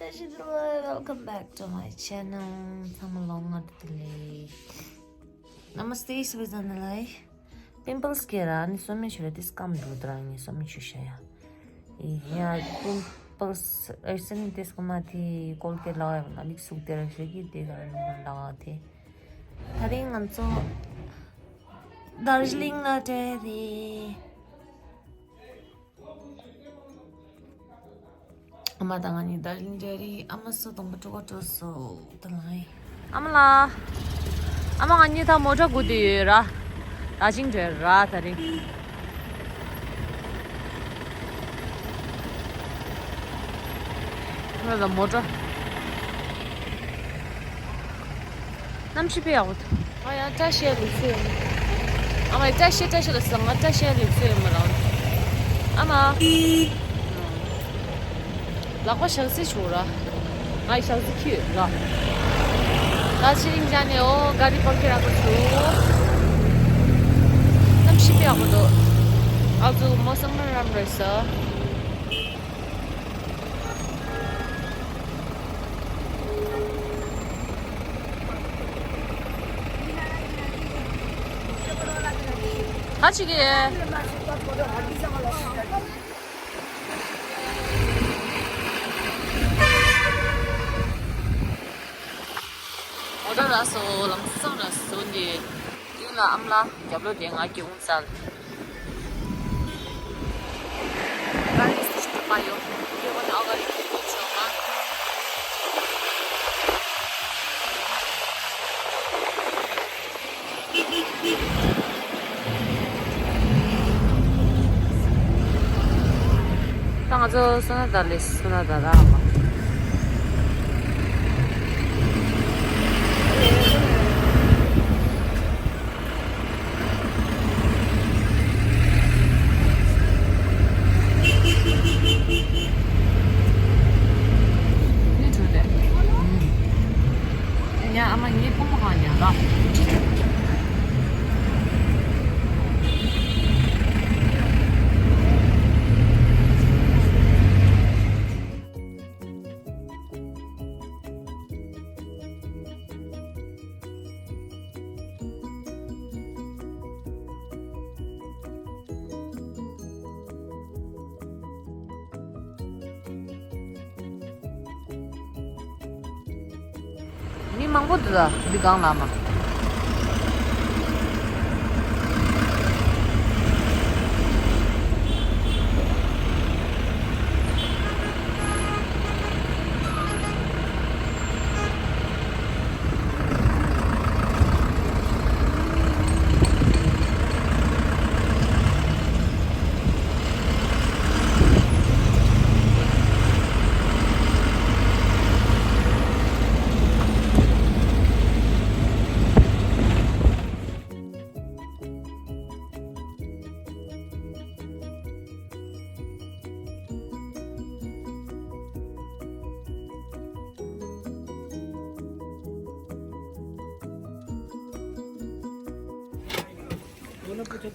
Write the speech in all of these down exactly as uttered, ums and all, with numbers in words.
Welcome back to my channel. ཚང་མ་ལོ་ལྔ་དང་བདེ་ལེགས། Namaste, Switzerland. Pimples སྐྱེས་ར་ནི་སོ་མེ་ཤོར་དེ་སྐམ་འགྲོ་དྲ་ནི་སོ་མེ་ཤུ་ཤ་ཡ། ཡ་Pimples ཨེ་སེ་ནི་དེ་སྐམ་དེ་ཀོལ་གེ་ལ་ཡ་ན་ལིག་སུག་དེ་ར་ཤེ་གི་དེ་ག་ར་ནི་ལ་དེ། ད་རིང་ང་ཚོ་དར་ཇི་ལིང་ལ་བྲོས་རེད། ཨ་མ་དང་ང་གཉིས་དར་ཇི་ལིང་འགྲོ་རེད། ཨ་མ་སོ་དང་པོ་ཀྲོ་གོ་ཀྲོ་སོ་དང་ལ་ཡིན། ཨ་མ་ལ། ཨ་མ་ང་གཉིས་ད་མོ་ཊ་སྒུག་བསྡད་ཡོད་ར། ད་ཅིང་བྲོས་ར་ད་རིང་། ང་ལ་མོ་ཊ། གནམ་གཤིས་དཔེ་ཡག་པོ་འདུག་ང་ཡང་བཀྲ་ཤིས་ལུགས་སྲོལ་ཡོད། ཨ་མ་བཀྲ་ཤིས་བཀྲ་ཤིས་ལ་ཟེར། ང་བཀྲ་ཤིས་ལུགས་སྲོལ་ཡོད་མ་རང་། ཨ་མ། ལག་པ་ཞག་ཚི་བྱུག་ར། ང་ཡི་ཞག་ཚི་ཁྱི་ཡོད་ར། ད་ཕྱི་རིང་ཅན་ནས་འོ་ག་རི་པར་ཁི་ར་གོ་ཆུ། གནམ་གཤིས་དཔེ་ཡག་པོ་འདུག་ཨ་ཙུ་མོ་སམ་མར་རམ་རེད་ས། ཧ་ཅི་གི། འོ་ད་ར་སོ་ལམ་སང་ར་སོ་འདི། དེ་ལ་ཨམ་ལ་རྒྱབ་ལོ་དེ་ང་གི་འུང་ཚལ། ག་རེ་སི་ཊི་པ་ཡོ། དེ་བ་ནི་ཨ་ག་རེ་ཁྱེར་ཡོད་ཆོག་མ། ད་ང་ཚོ་སོ་ན་ད་ལེ་སོ་ན་ད་ར་མ། ཉལ་ཨ་མ་ངའི་ཕོ་མོ་གང་ཉལ་ལ། མི་མང་པོ་འདུག་ལ་འདི་སྒང་ལ་མ།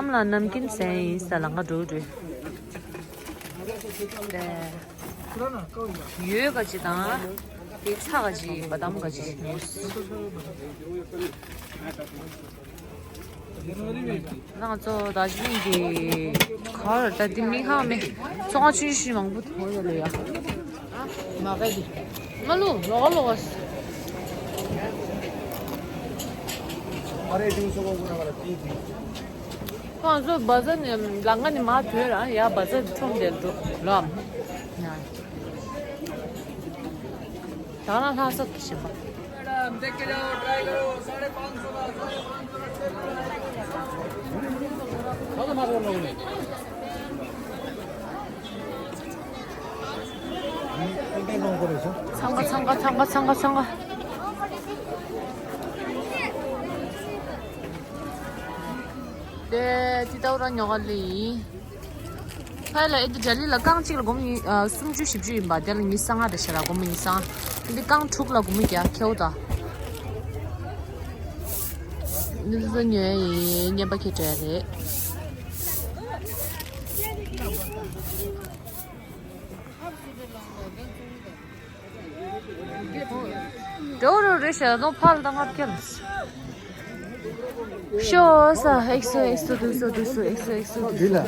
ཨམ་ལ་ནམ་རྒྱུན་ཟས་ཡིན་ས་ལང་ཀ་འགྲོ་འགྲོ། ཡོས་ག་ཅི་དང་། དེ་ཚ་ག་ཅི་བ་དམ་ག་ཅི། ང་ཚོ་དར་ཇི་ལིང་གི་གར་ད་དེ་མི་ཧ་མེ་ཚོང་ཆུང་ཤུ་མང་པོ་ཐོག་ཡོད་ལ་ཡ། མ་ག་དེ་མ་ལུ་ལོག་ལོག་ཁོང་ཚོ་བ་ཟ་ནས་ལང་ཀ་ནས་མ་ཐོན་ར་ཡ་བ་ཟ་ཁྲོམ་དེ་འགྲོ་ལོ། ད་ང་ལྷ་ས་གི་ཞིག་པ། ཚང་ག་ཚང་ག་ཚང་ག་ཚང་ག་ཚང་ག། དེ་ཏི་ཏའུ་ར་ཉོ་ག་ལི། ཕ་ལ་ཨེ་འདི་ཇ་ལི་ལ་རྐང་གཅིག་ལ་སྒོར་མོ་ཨ་སུམ་ཅུ་བཞི་བཅུ་ཡིན་པ། དེ་ལ་ཉི་ཤུ་རྩ་ལྔ་རེད་ཤག་ར། སྒོར་མོ་ཉི་ཤུ་རྩ་ལྔ། འདི་རྐང་དྲུག་ལ་སྒོར་མོ་བརྒྱ་ཁེའུ་ད། འདི་ཚོ་ཉོ་ཡ་ཡིན། རྔན་པ་ཁྱེར་འགྲོ་ཡ་རེད། ཡོ་རོ་རེ་ཤ་དོ་ཕར་ལ་ལྔ་བརྒྱ་ལ། ཤོ་ས་ཨེག་སོ་ཨེག་སོ་དུ་སོ་དུ་སོ་ཨེག་སོ་ཨེག་སོ་དུ་སོ།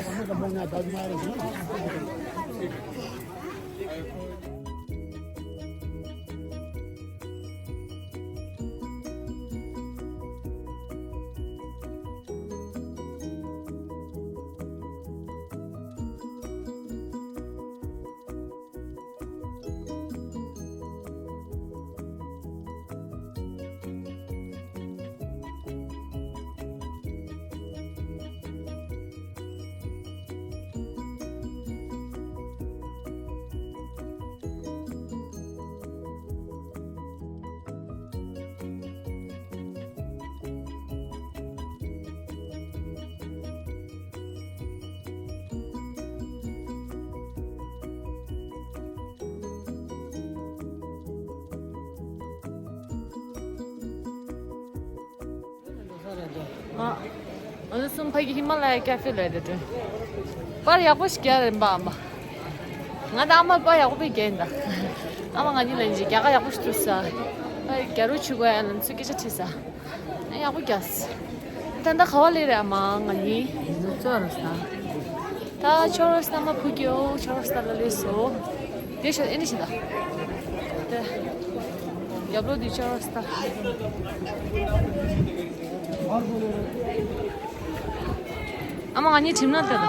ང་ང་ཚོ་གསུམ་ཕ་གི་ཧི་མ་ལ་ཡ་ཀ་ཧྥེ་ལ་ཡ་དེ་འགྲོ། པར་ཡག་པོ་ཞིག་རྒྱག་རིན་པ་ཨ་མ། ང་དང་ཨ་མ་པར་ཡག་པོ་དཔེ་རྒྱག་ཡིན་ད། ཨ་མ་ང་གཉིས་ལ་ཡིན་གྱི་རྒྱ་གར་ཡག་པོ་ཞིག་ཐུག་ས། པར་རྒྱག་རོགས་བྱེད་དགོས་ཡ་ལ་ཚོད་སྐད་ཆ་དྲིས་ས། ཨ་ཡག་པོ་རྒྱག་ས། ད་ལྟ་ག་བ་ལས་རེད་ཨ་མ་ང་གཉིས། ཙོ་ར་ས། ད་ཆོ་རོ་སྟ་མ་ཕུ་གྱོ་ཆོ་རོ་སྟ་ལ་ལས་སོ། དེ་ཤོད་ཨེ་ནི་ཤི་ད། དེ། རྒྱབ་ལོ་དེ་ཆོ་རོ་སྟ། ཨ་མ་ང་གཉིས་ཁྲིམས་ན་ལྟ་ད།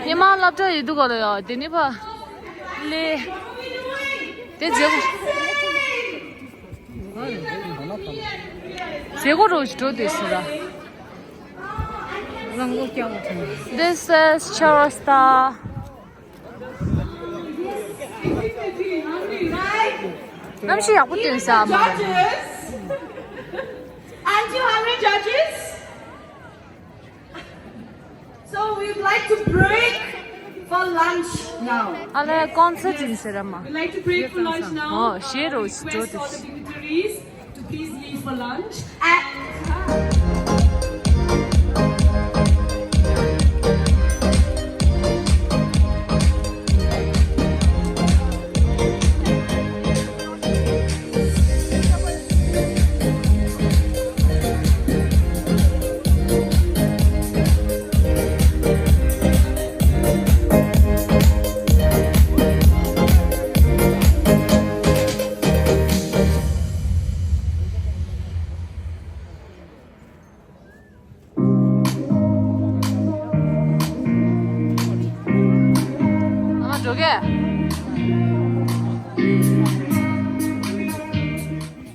ཉི་མ་སློབ་གྲྭ་ཡོད་དུས་གོ་ལ་ཡོད་དེ་ནི་ཕ། ལེ། དེ་མཛད་སྒོ། མཛད་སྒོ་རོ་ཞིག་འགྲོ་དུས་སུ་ར། རང་ལོ་སྐྱ་བོ་ཐོན། This is Chorosta. གནམ་གཤིས་ཡག་པོ་བཏོན་ས་མ། Judges and two hundred judges. So we'd like to break for lunch now. ཨ་ལས་ཀོན་སར་ཊི་ཡིན་ཟེར་ར་མ། We'd like to break for lunch now. ཨོ་ཤེས་རོ་ཞིག་འགྲོ་དུས། Request all the dignitaries to please leave for lunch. And ཨ་འགྲོ་གས།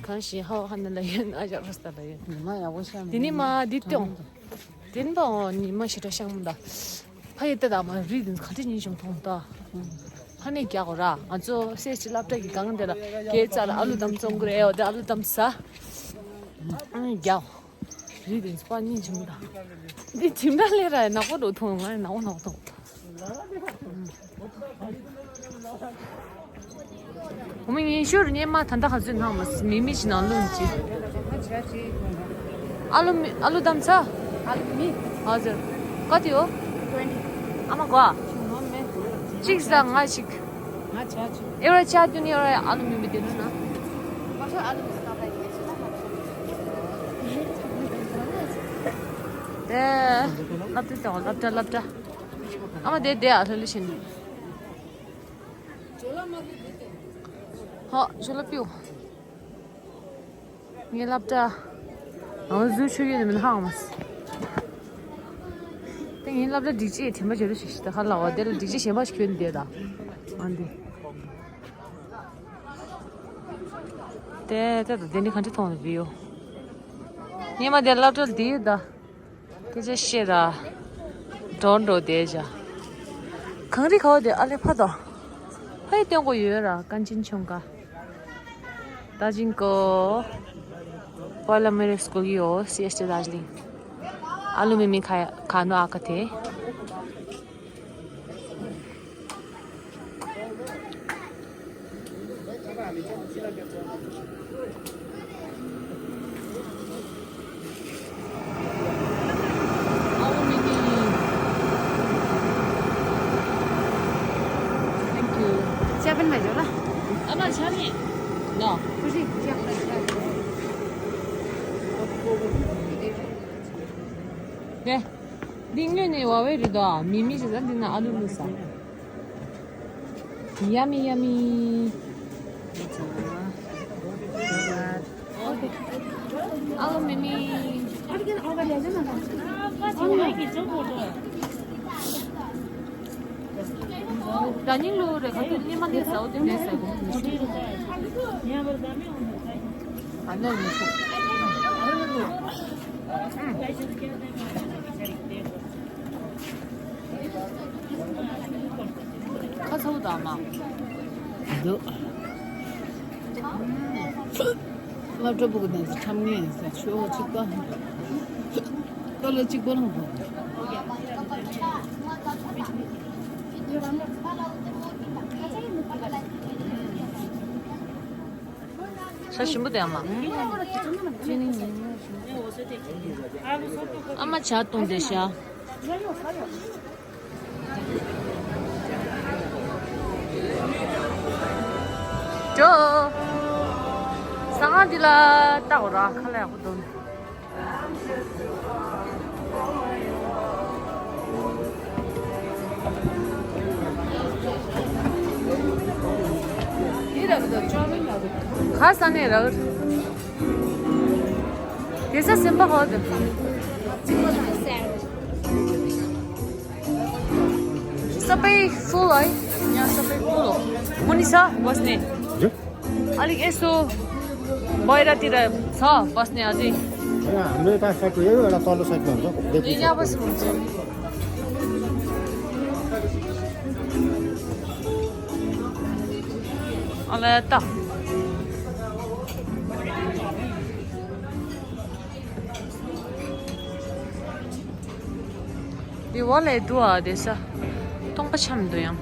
གང་ཞིག་ཧའོ་ཧ་ན་ལ་ཡོད་ན་ཡག་རོ་སྟ་ལ་ཡོད། ཉི་མ་ཡག་པོ་ཤར་འདི་ནི་མ་འདི་སྟོང་། དེ་ནི་པའོ་ཉི་མ་ཞེ་དྲག་ཤར་མོ་ད། ཕ་ཡི་ལྟ་དང་མ་རིག་འདི་ག་འདྲ་ཉིན་བྱུང་མཐོང་ད། ཕ་ནས་རྒྱག་གོ་ར་ང་ཚོ་སེ་སི་ཊི་སློབ་གྲྭ་གི་སྒང་དེ་ལ་སྐས་རྩ་ལ་ཨ་ལུ་བསྡམ་བཙོང་གི་རེད་ཨོ་དེ་ཨ་ལུ་བསྡམ་ཟ། རྒྱག་རི་དེ་ཚོ་པ་གཉིས་བྱུང་ད། འདི་བྱིམ་འདྲ་ལས་ར་ནག་པོ་འགྲོ་མཐོང་ང་ནག་པོ་ནག་པོ་མཐོང་། འོ་མ་ངན་ཤོར་སྙེ་མ་ད་ལྟ་ག་ཚོད་ནང་མ་མི་མི་ཞིག་ནང་ལོན་ཅི། ཨ་ལུ་མི་ཨ་ལུ་བསྡམ་ཚ། ཨ་ལུ་མི། ཨ་ཟེར། ག་དེ་ཡོ། ཨ་མ་གོ་ཨ། གཅིག་ཟ་ང་ཞིག་ཨེ་ར་ཆ་དུ་ནི་ཨེ་ར་ཨ་ལུ་མི་མི་དེ་ནོ་ན། དེ། སློབ་གྲྭ་དང་སློབ་གྲྭ་སློབ་གྲྭ། ཨ་མ་དེ་དེ་ཨ་ལྷོད་ལྷོད་བྱས་ནས། ཧོ་ཇོ་ལ་པིའུ། ངའི་སློབ་གྲྭ། ང་ཚོའི་ཆོས་ཡོད་ནི་མིན་ཧང་མ་སི། དེ་ངའི་སློབ་གྲྭ་སྒྲིག་ཆས་དྲན་པ་བརྗེད་རོགས་ཞིག་ཞིག་ད་ཁ་ལ་བ་དེ་ལ་སྒྲིག་ཆས་གཞན་པ་ཞིག་གྱོན་བསྡད་ད། ཨ་འདི། དེ་དེ་ད་དེ་འདི་ག་འདྲ་མཐོང་ནས་བི་ཡོ། ཉི་མ་དེ་སློབ་གྲྭ་འདི་ཡོད་ད། སྐད་ཆ་བཤད་ར། འགྲོ་འགྲོ་བསྡད་བྱ། གངས་རི་ཁ་བ་དེ་ཨ་ལེ་ཕ་དང་། ཕ་ཡི་སྟོན་གོ་ཡོད་ར་ཀན་ཅིན་ཆུང་ག་ད་ཅིང་ཀོ། པ་ལ་མེ་རེ་སྐུལ་གི་ཡོད་སི་ཨེས་ཊི་དཱར་ཇི་ལིང་། ཨ་ལུ་མི་མི་ཁ་ཁ་ནོ་ཨ་ཁ་ཐེ། ཨ་མ་ཆ་ནི་ནོ། དེ་འདི་དངོས་ནས་བ་བའི་རེད་དོ། མི་མི་ཞིག་ད་འདི་ན་ཨ་ལུ་ལུ་ས། Yummy, yummy. Alo, mimi. ད་ཉིན་ལོ་རེ་ག་དུས་སྙེ་མ་འདི་ཟའོ་དེ་འདྲས་ཟ་དགོས། ཨ་ནི་ཡིན་ཤོག་ཁ་ཚ་བོ་དང་མ། འདུག་སློབ་གྲྭ་པུ་གུ་དང་ཁྲམ་ངེས་ཟེར་ཆོས་གཅིག་པ། ཀ་ལོ་གཅིག་པ་ལ་འགོ། ཤ་ཞིམ་པོ་དེ་ཨ་མ། ཨ་མ་ཇ་བཏུང་བསྡད་ཤག་འགྲོ། ཟ་ཁང་འདི་ལ་ལྟ་དགོས་ར། ཁ་ལག་ཡག་པོ་འདུག་ག་ས་ནས་རག་དེ་ས་སེམས་པ་ཧོ་དེ། सबै फुल है। यहाँ सबै फुल हो। मुनि छ बस्ने। हजुर? अलिक यसो बाहिरतिर छ बस्ने अझै। होइन, हाम्रो यता साइडको यही एउटा तल्लो साइडमा हुन्छ, देखिन्छ। यहाँ बस्नुहुन्छ। अला त। འདི་བ་ལས་འདུག་ཨ། དེ་ས་སྟོང་པ་ཆམ་འདུག་ཡང་།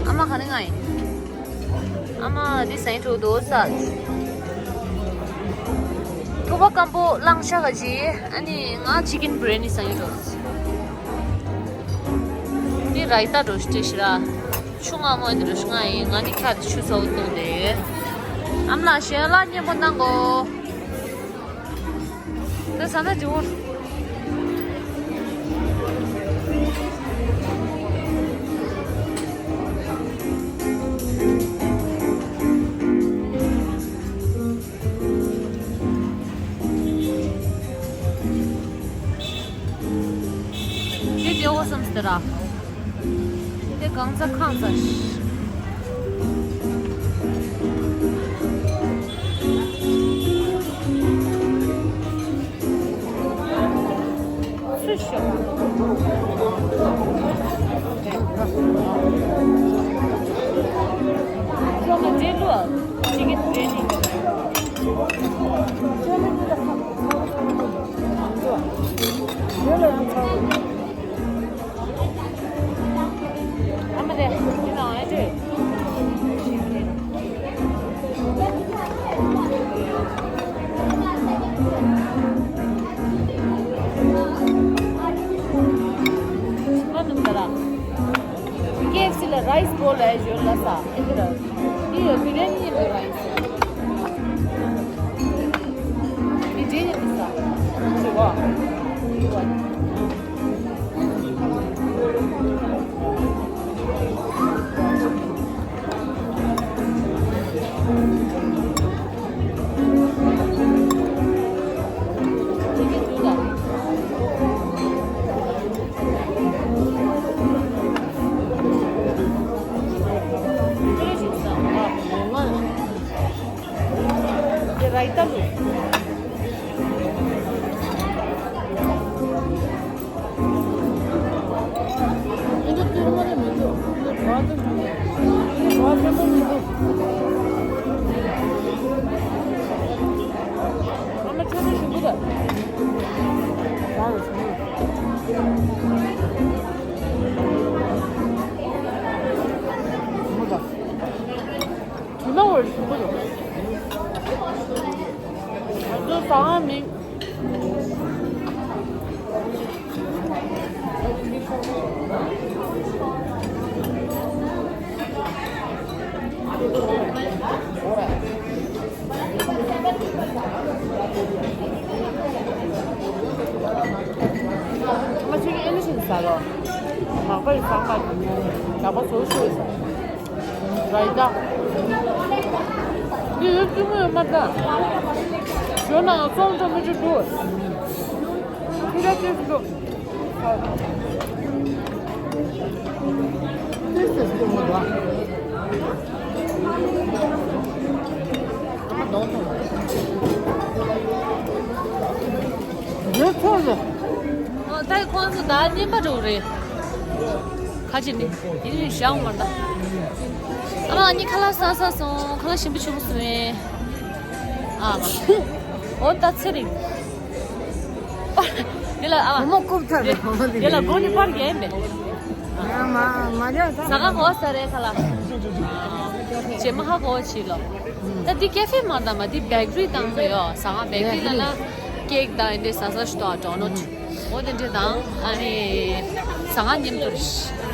ཨ་མ་ག་ནས་ང་ཡིན། ཨ་མ་འདི་ཟ་ཡིན་འགྲོ་འདུག་ས། ཐུག་པ་སྐམ་པོ་བླངས་ཤག་ག་ཅི། ཨ་ནི་ང་ཅི་ཀན་བི་རི་ཡ་ནི་ཟ་ཡིན་འགྲོ། འདི་ར་ཡི་ཏ་འགྲོ་ཤི་ཏེ་ཤི་ར། ཆུ་མངར་མོ་འདི་རུ་ཤི་ང་ཡིན། ང་ནི་ཁ་དེ་ཆུ་ཚ་བོ་བཏུང་དེ་ཡོད། ཨ་མ་ལགས་ཞལ་ལག་མཉེས་པོ་གནང་གོ། ད་ཟ་ན་འགྲིག་གོ། དེ་དེ་འོ་བསམ་སྟེ་ར། དེ་གང་ཚ་གང་ཚ་ཤི། སུ་ཤོག་ཅོ་མ་འདྲེ་ལུ་ཨ། ཅི་གི་འདྲེ་ནི། ཅོ་མ་འདི་ལ་ཁ། ཨ་མ་རེ། འདི་ན་ཨེ་ཏེ། ཁེ་ཨེཕ་སི་ལ་རའི་སི་བོལ་ལ་ཡོད་ལ་ས། འདི་ཡོད། བི་རི་ཡ་ནི་ཡོད་རའི་སི། འདི་འདྲེ་ཡོད་ས། འདི་བ། དེ་ར་ཡི་ཏ་ལུ། ཨ་མ་ཁྱོད་ཚོ་ཞིམ་པོ་དང་། ང་ཚོ་ཟ་ཁང་མིང་། ང་ཚོས་ཨེ་ནི་ཤིན་ཟ་རོགས། མག་པ་ཡི་ཟ་མ་རེད། ལག་པ་བཟོ་ཤོས་ཟ། རེད་ད། འདི་ཡོད་ཀྱི་མོ་ཡོད་མ་ད། ཞོ་ནང་ཙོང་ཙོ་མི་ཆུ་འདུག་ཁྱི་ར་ཏོས་འདུག་ཏོས་ཏོས་འདུག་མོ་འདུག་ཡོད་ཚོད་རེད། ཨོ་ད་ཁོང་ཚོ་ད་རྙིང་པ་འགྲོ་རེད། ཁ་ཅིག་ནི་དེ་རིང་ཞག་མ་ད། ཨ་མ་ཨ་ནི་ཁ་ལག་ཟ་ཟ་སོང་། ཁ་ལག་ཞིམ་པོ་བྱུང་སོང་ཨེ། ཨ་མ། ཨོ་ད་ཚེ་རིང་། དེ་ལ་ཨ་མ། མོ་རྐུབ་ཐར་རེད་མོ་དེ། དེ་ལ་སྒོ་ནི་པར་རྒྱན་པས། མ་མ་རེད་ད། ཟ་ཁང་གོ་ས་རེད་ཁ་ལག་རྗེས་མ་ཧ་གོ་ཕྱི་ལོ། ད་འདི་ཀེ་ཧྥེ་མ་དང་མ་འདི་བེག་རི་དང་ཡོ། ཟ་ཁང་བེག་རི་ལ་ལ་ཀེག་དང་འདི་ཟ་ཟ་ཞུ་དོ་ཌོ་ནོ་ཊི། འོ་དེ་འདྲ་དང་ཨ་ནི་ཟ་ཁང་མཉམ་དུ་རེད།